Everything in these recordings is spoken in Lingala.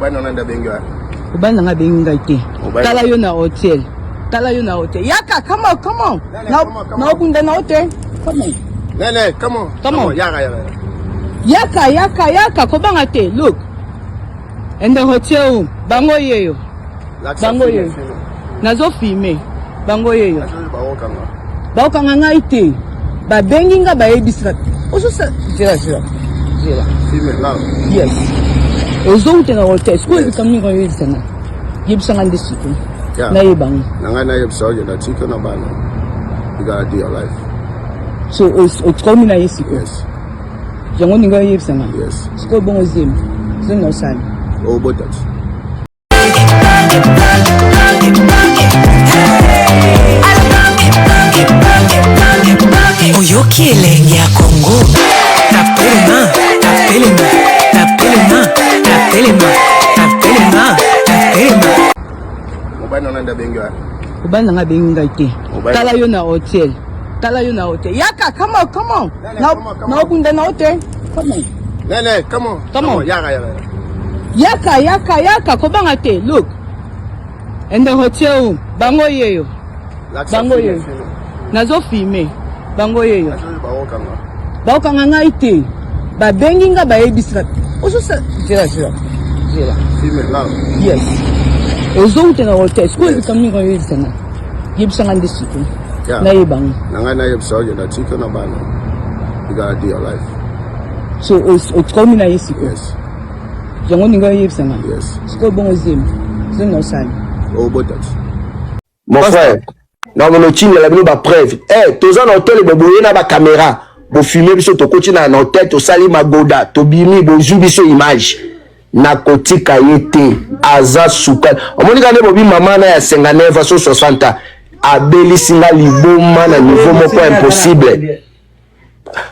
Mobali na nde abengi yo? Mobali na ngai abengi ngai te. Tala yo na hotel. Tala yo na hotel. Yaka, come on, come on. Naobunda na yo te. Come on. Nene, come on. Come on. Yaka, yaka. Yaka, yaka, yaka. Kobanga te. Look. And the hotel room. Bango yeyo. Bango yeyo. Nazo filmer. Bango yeyo. Baokanga ngai te. Babengi nga bayebisi nga. Ozosa zela zela. Zela. Yes. Ozowuta na hotel. Sikoyo likambo nini oyoyebisa nga? Yebisa nga nde sikoyo. Nayeba ngo. Na ngai nayebisa yo na tika na bana. You gotta do your life. So okomi na ye sikoyo. Yes. Yango ndenge oyebisa nga. Yes. Sikoyo bongo zemi. Zemi na osali. Obota ti. Oyoki elengi ya Congo. Tapelema, tapelema, tapelema, tapelema, tapelema, tapelema. Mobali na nde abengi yo? Mobali na ngai abengi ngai te. Tala yo na hotel. Tala yo na hotel. Yaka, come on, come on. Naobunda na yo te. Come on. Nene, come on. Come on. Yaka, yaka. Yaka, yaka, yaka. Kobanga te. Look. And the hotel room. Bango yeyo. Bango yeyo. Nazo filmer. Bango yeyo. Baokanga ngai te. Babengi nga bayebisi nga. Ozosa zela zela. Zela. Yes. Ozowuta na hotel. Sikoyo likambo nini oyoyebisa nga? Yebisa nga nde sikoyo. Nayeba ngo. Na ngai nayebisa yo na tika na bana. You gotta do your life. So okomi na ye sikoyo. Yes. Yango ndenge oyebisa nga. Yes. Sikoyo bongo zemi. Zemi na osali. Obota ti. Mon frère, nakono tindela bino ba preuve. Eh, toza na hotel boye na ba camera. Bo filmer biso tokoti na hotel tosali magoda, tobimi bozwi biso image. Nakotika ye te, aza suka. Omoni ka nde bobi mama na ya 59 so 60 ans abelisi nga liboma na niveau moko impossible.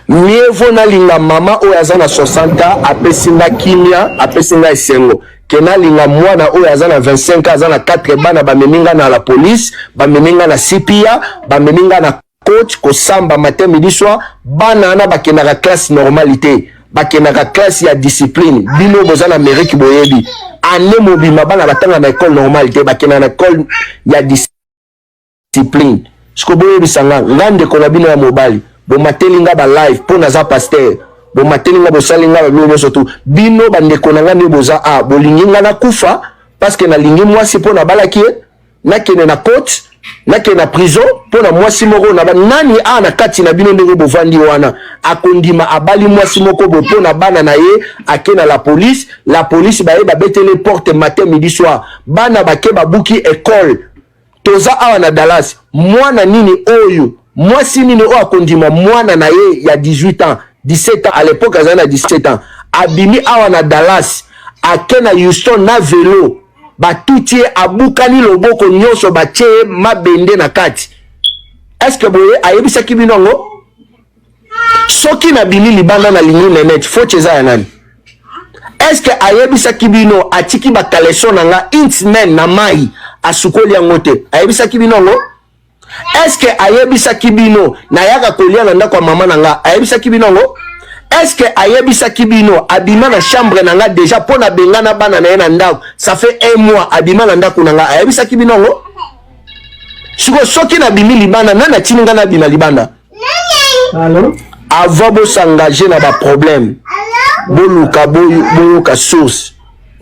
Mieux vaut nalinga mama oyo aza na 60 ans apesi nga kimia, apesi nga esengo ke nalinga mwana oyo aza na 25 ans aza na 4 bana bamemi nga na la police, bamemi nga na CPA, bamemi nga na coach kosamba matin midi soir. Bana wana bakendaka classe normale te, bakendaka classe ya discipline. Bino boza na Amérique boyebi année mobima bana batanga na école normale te, bakendaka na école ya discipline. Siko boyebisa nga, nga ndeko na bino ya mobali, bomateli nga ba live mpo naza pasteur, bomateli nga, bosali nga babino nyonso tu. Bino bandeko na nga nde boza a bolingi nga nakufa parce que nalingi mwasi mpo nabalaki ye, nakende na cote, nakende na prison mpo na mwasi moko na ba nani a na kati na bino. Ndenge bovandi wana akondima abali mwasi moko boye mpo na bana na ye, ake na la police, la police baye babetele porte matin midi soir, bana bake babuki école. Toza awa na Dallas, mwana nini oyo, mwasi nini oyo akondima mwana na ye ya 18 ans, 17 ans, à l'époque azali na 17 ans, abimi awa na Dallas ake na Houston na velo, batuti ye, abukani loboko nyonso, batie ye mabende na kati? Est-ce boye ayebisaki bino yango? Soki nabimi libanda nalingi Nenete, faute eza ya nani? Est-ce ayebisaki bino atiki bakaleson na nga une semaine na mai, asukoli yango te? Ayebisaki bino yango? Est-ce ayebisaki bino nayaka kolia na ndako ya mama na nga? Ayebisaki bino yango? Est-ce ayebisaki bino abima na chambre na nga déjà mpo na benga na bana na ye na ndako? Ça fait un mois abima na ndako na nga. Ayebisaki bino yango? Sikoyo soki nabimi libanda, nani atindi nga nabima libanda? Allô? Avant bosengage na baproblème, boluka boyoka source.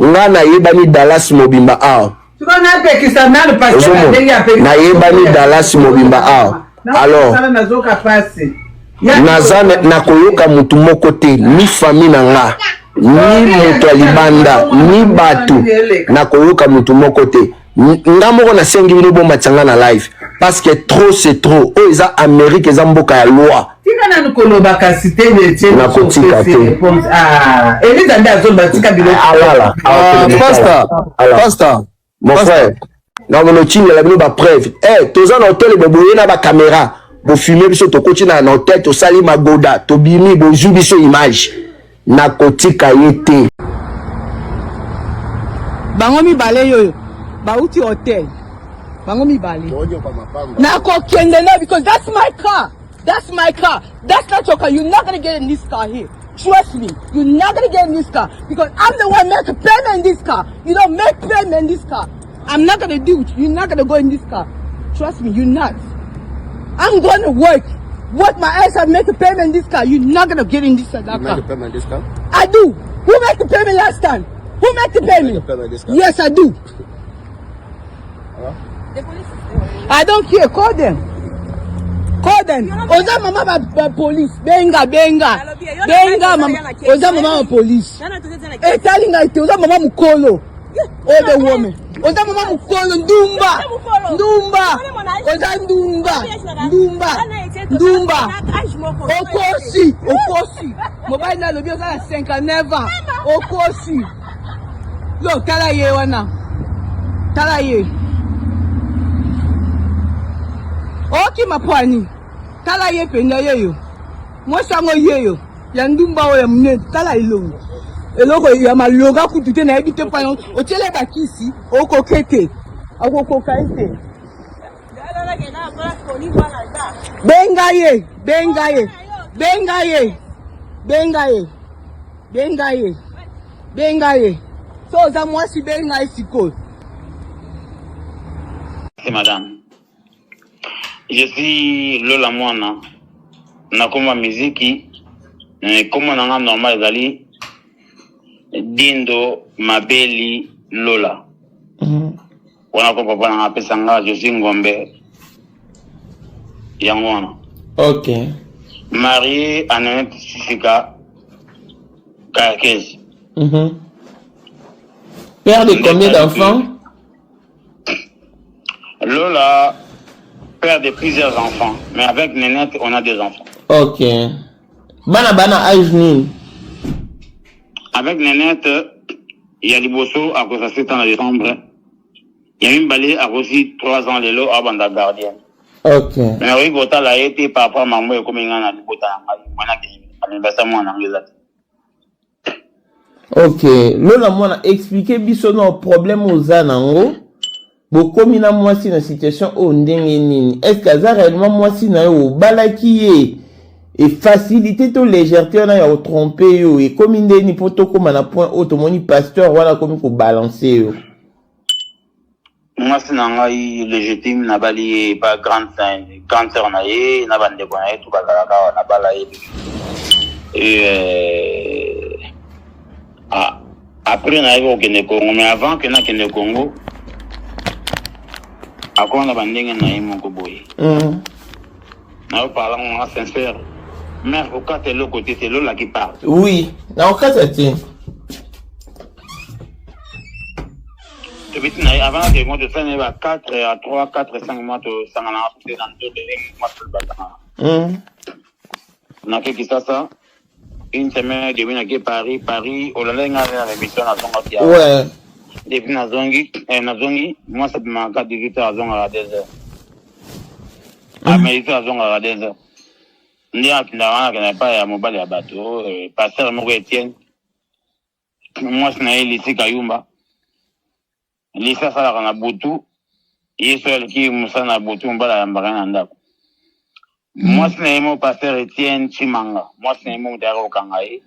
Nga nayebani Dallas mobimba awa. Sikoyo napekisa nanu pasteur na ndenge apekisa. Nayebani Dallas mobimba awa. Alors nazoka pasi. Naza nakoyoka motu moko te, ni famille na nga, ni moto ya libanda, ni bato. Nakoyoka motu moko te. Nga moko nasengi bino bomatisa nga na live parce que trop c'est trop. Oyo eza Amérique, eza mboka ya loi. Tika nanu koloba kasi te. Nakotika te. Eliza nde azoloba, tika biloko. Alala. Pasteur, pasteur. Mon frère, nakono tindela bino bapreuve. Eh, toza na hotel boye na bacaméra, bofilmer biso tokoti na hotel tosali magoda, tobimi bozwi biso image. Nakotika ye te. Bango mibale yoyo bauti hotel, bango mibale. Nakokende no because that's my car, that's my car, that's not your car. You're not gonna get in this car here. Trust me, you're not gonna get in this car because I'm the one make payment in this car. You don't make payment in this car. I'm not gonna do it. You're not gonna go in this car. Trust me, you're not. I'm going to work. Work my ass and make a payment in this car. You're not gonna get in this that You car. make a payment this car? I do. Who made the payment last time? Who made the payment? Make a payment this car? Yes, I do. I don't care. Call them. Call them. Oza mama ba, ba police. Benga benga. Benga mama. Oza mama ba police. Etali ngai te. Oza mama mukolo. Oh the woman. Oza mama mukolo ndumba. Ndumba. Oza ndumba. Ndumba. Ndumba. Okosi. Okosi. Mobali na alobi oza na 59 ans. Okosi. Lo tala ye wana. Tala ye. Okima pwani. Tala ye mpenza yeyo. Mwasi yango yeyo ya ndumba oyo ya monene tala elongi. Eloko ya maloga kutu te nayebi te mpana otyele bakisi okoke te. Okokoka ye te. Benga ye, benga ye, benga ye, benga ye, benga ye. Benga ye. So oza mwasi benga ye sikoyo. Merci madame. Je suis Lola Mwana. Nakoma miziki. Kombo na nga normal ezali Dindo Mabeli Lola. Wana ko papa na nga apesa nga je suis Ngombe. Yango wana. Ok. Marié à Nanette Sisika Karakezi. Père de combien d'enfants? Lola, père de plusieurs enfants, mais avec Nenette, on a deux enfants. Ok. Bana bana âge nini? Avec Nenette, il y a liboso akosa 7 ans na décembre. Ya mibale akosi 3 ans lelo abanda gardien. Ok. Mais nakoki kotala ye te par rapport mambo ekomi ngai na libota na ngai mwana anniversaire mwana na ngai eza te. Ok, Lola mwana expliquer biso no problème oza nango. Bokomi na mwasi na situation oyo ndenge nini? Est-ce que aza réellement mwasi na yo obalaki ye? E facilité to légèreté wana ya kotrompe yo ekomi ndeni mpo tokóma na point oyo tomoni pasteur wana akomi kobalanse yo. Mwasi na ngai legitime nabali ye ba grande grande sœur na ye na bandeko na ye tout bazalaka awa nabala ye et ah, après nayaki kokende Congo mais avant que nakende Congo akoma na bandenge na ye moko boye nayo parla ngo sincère mère kokata eloko te c'est Lola qui parle. Oui, nakokata te. Tobeti na ye avant nakende Congo tosali na ye ba 4 à 3 4 5 mois tosanganaka te na nzoto ndenge mwasi basangana. Nake Kisasa une semaine et demie nake Paris Paris olandaki ngai na émission nazongaki awa. Ouais. Depuis nazongi nazongi mwasi abimaka 18 heures azongaka 2 heures. Amérite azongaka 2 heures. Nde akendaka wana akenda epai ya mobali ya bato pasteur moko Etienne mwasi na ye Lisi Kayumba. Lisi asalaka na butu, ye soki aleki mosala na butu mobali ayambaka ye na ndako. Mwasi na ye moko pasteur Etienne Tshimanga, mwasi na ye moko moto ayaka kokanga ye.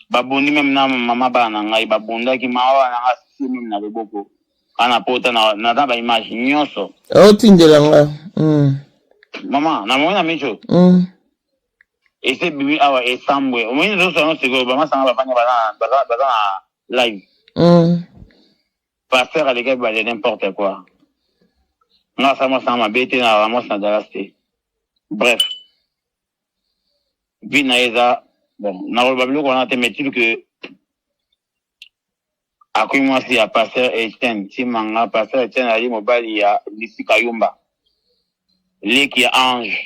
Babundi meme na mama bana na ngai babundaki, mama bana na ngai asisi meme na loboko ana pota na na ba image nyonso. Otindela nga. Mama, namoni na miso. Ese ebimi awa esambwe. Omoni nyonso yango sikoyo bamasanga bafandi baza baza baza na live. Pasteur alekaki bale n'importe quoi. Nga asala mwasi na mabe te na mwasi na Dallas te. Bref. Vie na ye eza bon nakoloba biloko wana te mais tili que akomi mwasi ya pasteur Etienne Tshimanga. Pasteur Etienne azali mobali ya Lisi Kayumba, leki ya Ange.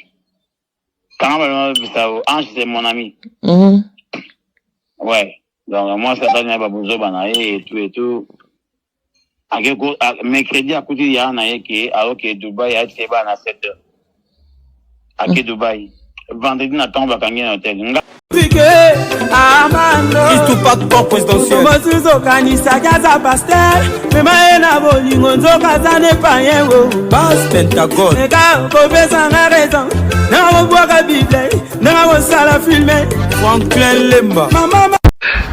Kanga baloma bisao, Ange c'est mon ami. Ouais. Donc mwasi asali na ye babuzoba na ye et tout et tout. Ake ko mercredi akuti ya na ye ke aoke Dubai atie bana na 7 heures. Ake Dubai. Vendredi na ntongo bakangi na hotel. Nga Mosusu okanisaki aza paster mema ye na bolingo nzoka aza ne payen o eka kopesanga raison nanga kobwaka bible nanga kosala filme. Franklin Lemba.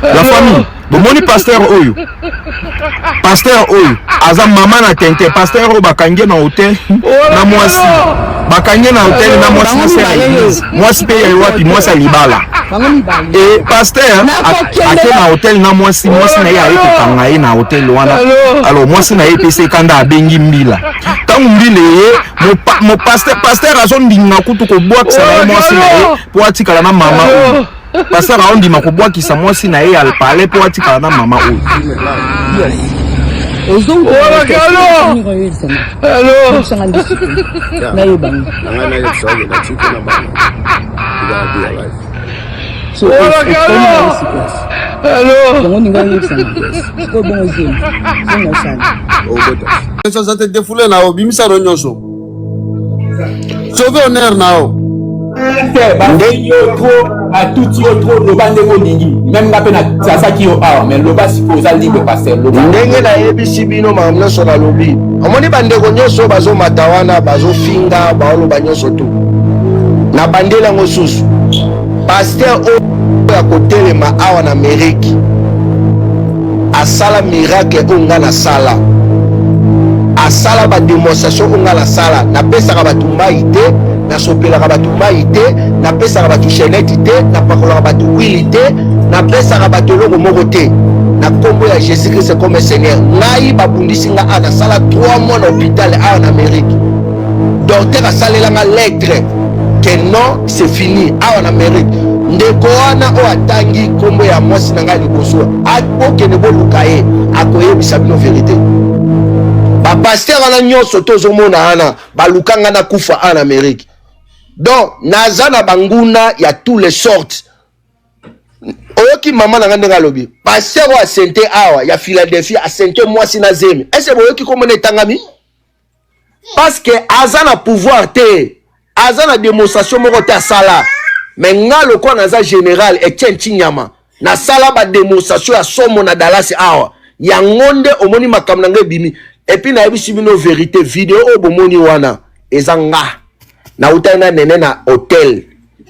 La famille, bomoni pasteur oyo. Pasteur oyo aza mama na tente, pasteur oyo bakangi na hotel na mwasi. Bakangi na hotel na mwasi na sœur ya église. Mwasi pe ya wapi? Mwasi ya libala. Et pasteur ake na hotel na mwasi, mwasi na ye aye kokanga ye na hotel wana. Alors mwasi na ye epesi kanda abengi mbila. Tango mbila eye, mo pasteur pasteur azondinga kutu kobwakisa na ye mwasi na ye mpo atikala na mama oyo. Pasteur aondima kobwakisa mwasi na ye ya palais mpo atikala na mama oyo. Aza te defoule na yo bimisa no nyonso sauve honneur na yo te babengi yo trop atuti yo trop loba ndenge olingi meme nga mpe nasasaki yo awa mais loba sikoyo oza libre pasteur loba ndenge nayebisi bino makambo nyonso nalobi omoni bandeko nyonso bazomata wana bazofinga baoloba nyonso tu nabandeli yango susu pasteur oyo ya kotelema awa na amerike asala miracle oyo nga nasala asala ba demonstration oyo nga nasala napesaka bato mai te nasopelaka bato mai te napesaka bato chenete te napakolaka bato wili te napesaka bato eloko moko te na nkombo ya jésus christ comme seigneur ngai babundisi nga awa nasala 3 mois na hôpital awa na amérique docteur asalela nga lettre que non c'est fini awa na Amerique ndeko wana oyo atangi nkombo ya mwasi na ngai liboso bokende boluka ye akoyebisa bino verite bapaster wana nyonso tozomona wana baluka ngai nakufa awa na Amerique donc naza na banguna ya tous les sortes oyoki mama na ngai ndenge alobi paster oyo asente awa ya philadelphie asente mwasi na zemi ese boyoki komona etangami parce que aza na pouvoir te aza na démonstration moko te asala me nga lokola naza général Etienne Chinyama nasala ba démonstration ya somo na Dallas awa yango nde omoni makambo na nga ebimi epuis nayebisi bino verité video oyo bomoni wana eza nga nautaki na nene na hotel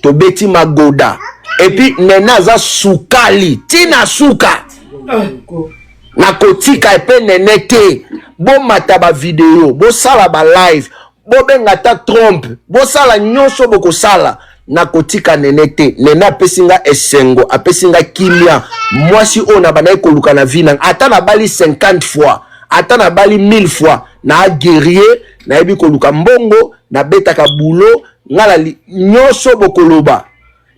tobeti magoda epuis nene aza sukali ntina suka nakotika epe nene te bomata bavideo bosala balive bobenga ata trompe bosala nyonso bokosala nakotika nene te nene apesi nga esengo apesi nga kimia mwasi oyo nabandaki koluka na vie nanga ata nabali 50 fois ata nabali 1000 fois na guerrier nayebi koluka mbongo nabetaka bulo nga na nyonso bokoloba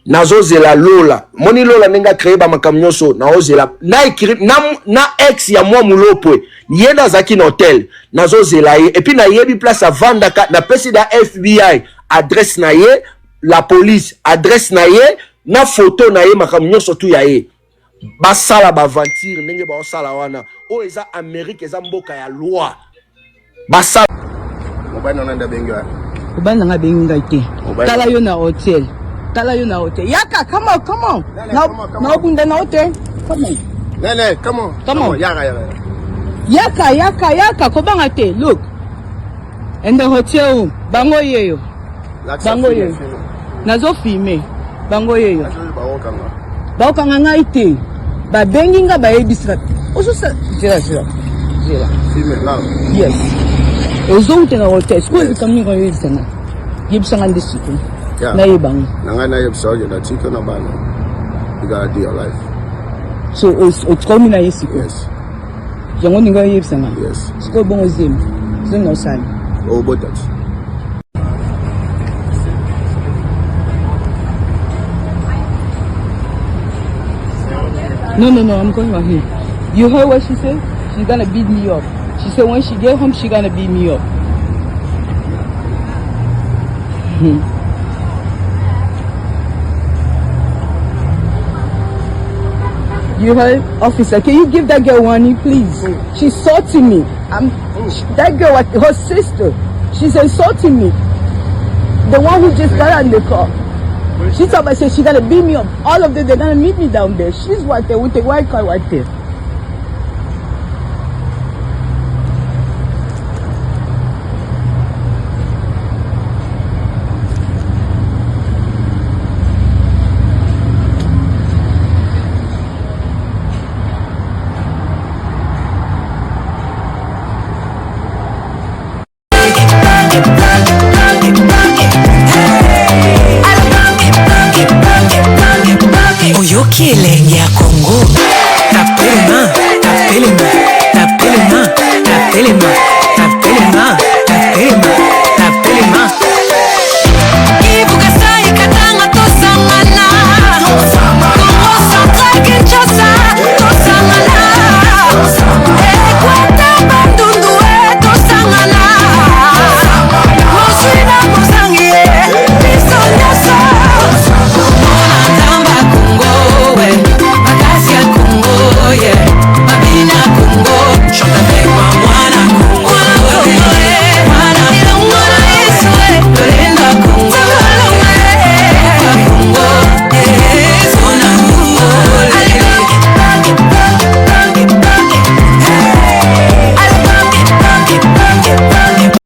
nazozela lola moni lola ndenge acree bamakambo nyonso naozela na, na, na ex ya mwa mulopwe ye nde azalaki na hotel nazozela ye epuis nayebi place avandaka napesi da fbi adresse na ye la police adresse na ye na foto na ye makambo nyonso tu ya ye basala baaventure ndenge baosala wana oyo eza amerike eza mboka ya loi basala mobali na nde abengi wana mobali na ngai abengi ngai te tala yo na hotel tala yo na hotel yaka come on come on naobunda na yo te come on nene come on come on yaka yaka yaka yaka yaka kobanga te look and the hotel room bango yeyo bango yeyo nazo filme bango yeyo baokanga ngai te babengi nga bayebisi nga ozosa zela zela zela yes ozowuta na hotel sikoyo likambo nini oyebisa nga yebisa nga nde sikoyo nayeba ngo na ngai nayebisa oyo natika na bana you gotta do your life so okomi na ye sikoyo yes. yango ndenge oyebisa nga yes. sikoyo bongo zemi zemi na osali obota ti No, no, no, I'm going on here. You heard what she said? She's gonna beat me up. She said when she get home, she gonna beat me up. You heard, officer? Can you give that girl warning, please? She's insulting me. I'm that girl, her sister. She's insulting me. The one who just got out in the car. She talking about said she gonna beat me up. All of them, they're gonna meet me down there. She's right there with the white car right there. Oyoki elengi ya Congo. Tapelema, tapelema, tapelema, tapelema.